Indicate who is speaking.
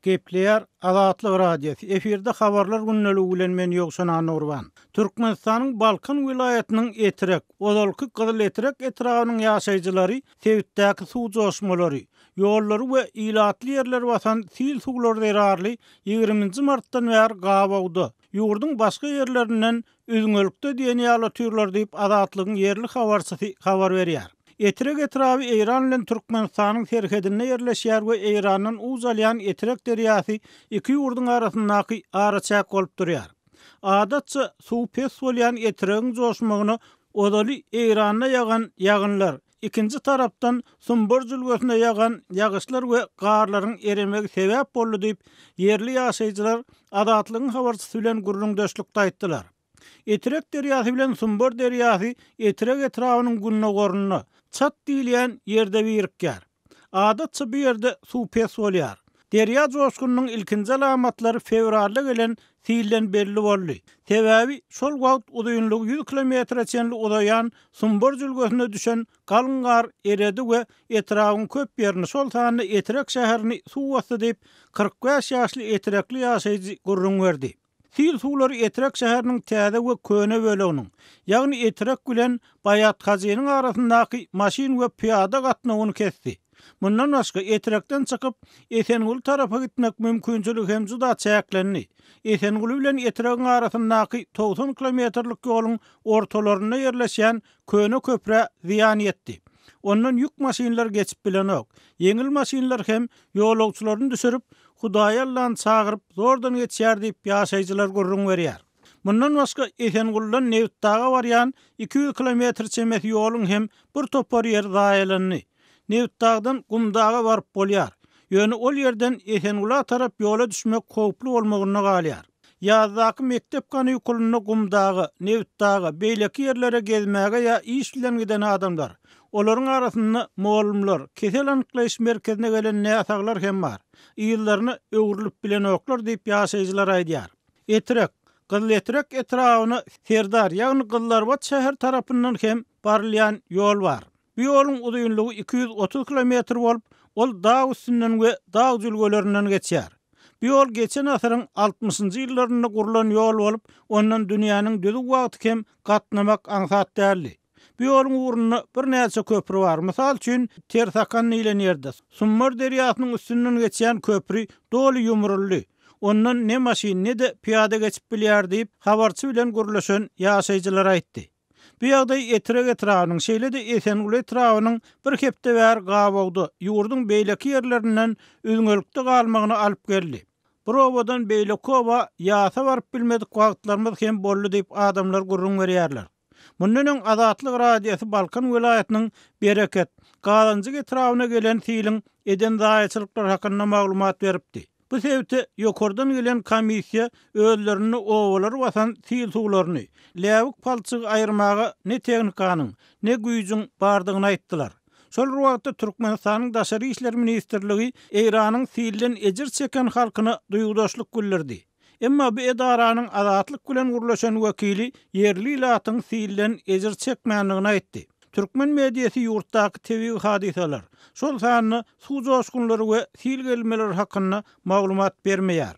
Speaker 1: Gepleýär Azatlyk Radiosy, efirde Habarlar gündeligi bilen men Ýowşan Annagurban. Türkmenistanyň Balkan welaýatynyň Etrek, ozalky Gyzyletrek etrabynyň ýaşaýjylary sebitdäki suw joşmalary, ýollary we ilatly ýerleri basan sil suwlary zerarly ýigriminji martdan bäri gabawda, ýurduň başga ýerlerinden Üzňelikde diýen ýaly otyrlar diýip, Azatlygyň ýerli habarçysy habar berýär. Etrek etraby Eýran bilen Türkmenistanyň serhedinde ýerleşýär we Eýrandan uç alýan Etrek derýasy iki ýurduň arasyndaky araçäk bolup durýar. Adatça, suw pes bolýan Etregiň joşmagyna ozaly Eýranda ýagan ýagynlar, ikinji tarapdan Sumbar jülgesinde ýagan ýagyşlar we garlaryň eremegi sebäp boldy diýip, ýerli ýaşaýjylar Azatlygyň habarçysy bilen gürrüňdeşlikde aýtdylar. Etrek derýasy bilen Sumbar derýasy Etrek etrabynyň gündogarynda, Çat diýilýän ýerde birikýär. Adatça bu ýerde suw pes bolýar. Derýa joşgunynyň ilkinji alamatlary fewralda gelen silden belli boldy. Sebäbi şol wagt uzynlygy ýüz kilometre çenli uzaýan Sumbar jülgesine düşen galyň gar eredi we etrabyň köp ýerini, şol sanda Etrek şäherini suw basdy diýip, 45 ýaşly etrekli ýaşaýjy gürrüň berdi. Sil suwlary Etrek şäheriniň täze we köne böleginiň, ýagny Etrek bilen Baýathajynyň arasyndaky maşyn we pyýada gatnawyny kesdi. Mundan başga, Etrekden çykyp, Esenguly tarapa gitmek mümkinçiligi hem juda çäklendi. Esenguly bilen Etregiň arasyndaky 90 kilometrlik ýoluň ortalarynda ýerleşýän köne köprä zyýan ýetdi. Ondan ýük maşynlar geçip bilenok. Ýeňil maşynlar hem ýolagçylaryny düşürip, Hudaýallany çagyryp, zordan geçýär diýip, ýaşaýjylar gürrüň berýär. Mundan başga, Esenguldan Nebitdaga barýan 200 kilometr çemesi ýoluň hem bir topar ýeri zaýalandy. Nebitdagdan Gumdaga baryp bolýar. Ýöne ol ýerden Esengula tarap ýola düşmek howply bolmagynda galýar. Ýazdaky mekdep kanikulynda Gumdaga, Nebitdaga, beýleki ýerlere gezmäge ýa iş bilen giden adamlar, olaryň arasynda mugallymlar, kesel anyklaýyş merkezine gelen näsaglar hem bar, yzlaryna öwrülip bilenoklar diýip ýaşaýjylar aýdýar. Etrek, Gyzyletrek etrabyna Serdar, ýagny Gyzylarbat şäheri tarapyndan hem barylýan ýol bar. Bu ýoluň uzynlygy 230 kilometr bolup, ol dag üstünden we dag jülgelerinden geçýär. Bu ýol geçen asyryň altmyşynjy ýyllarynda gurlan ýol bolup, ondan dünýäniň düzüw wagty hem gatnamak aňsat däldi. Bu ýoluň ugrunda birnäçe köpri bar. Mysal üçin, Tersakan diýlen ýerde, Sumbar derýasynyň üstünden geçýän köpri doly ýumruldy. Ondan ne maşyn, ne-de pyýada geçip bilýär diýip, habarçy bilen gürleşen ýaşaýjylar aýtdy. Bu ýagdaý Etrek etrabynyň, şeýle-de Esenguly etrabynyň bir hepde bäri gabawda, ýurduň beýleki ýerlerinden üzňelikde galmagyna alyp geldi. Bir obadan beýleki oba ýasa baryp bilmedik wagtlarymyz hem boldy diýip, adamlar gürrüň berýärler. Mundan öň Azatlyk Radiosy Balkan welaýatynyň Bereket, Gazanjyk etrabyna gelen siliň eden zaýaçylyklary hakynda maglumat beripdi. Bu sebite ýokardan gelen komissiýa özlerinde obalary basan sil suwlaryny, läbik palçygy aýyrmaga ne tehnikanyň, ne güýjüň bardygyny aýtdylar. Şol bir wagtda Türkmenistanyň Daşary işler ministrligi Eýranyň silden ejir çeken halkyna duýgudaşlyk bildirdi. Emma bu edaranyň Azatlyk bilen gürleşen wekili ýerli ilatyň silden ejir çekmändigini aýtdy. Türkmen mediasy ýurtdaky tebigy hadysalar, şol sanda suw joşgunlary we sil gelmeleri hakynda maglumat bermeýär.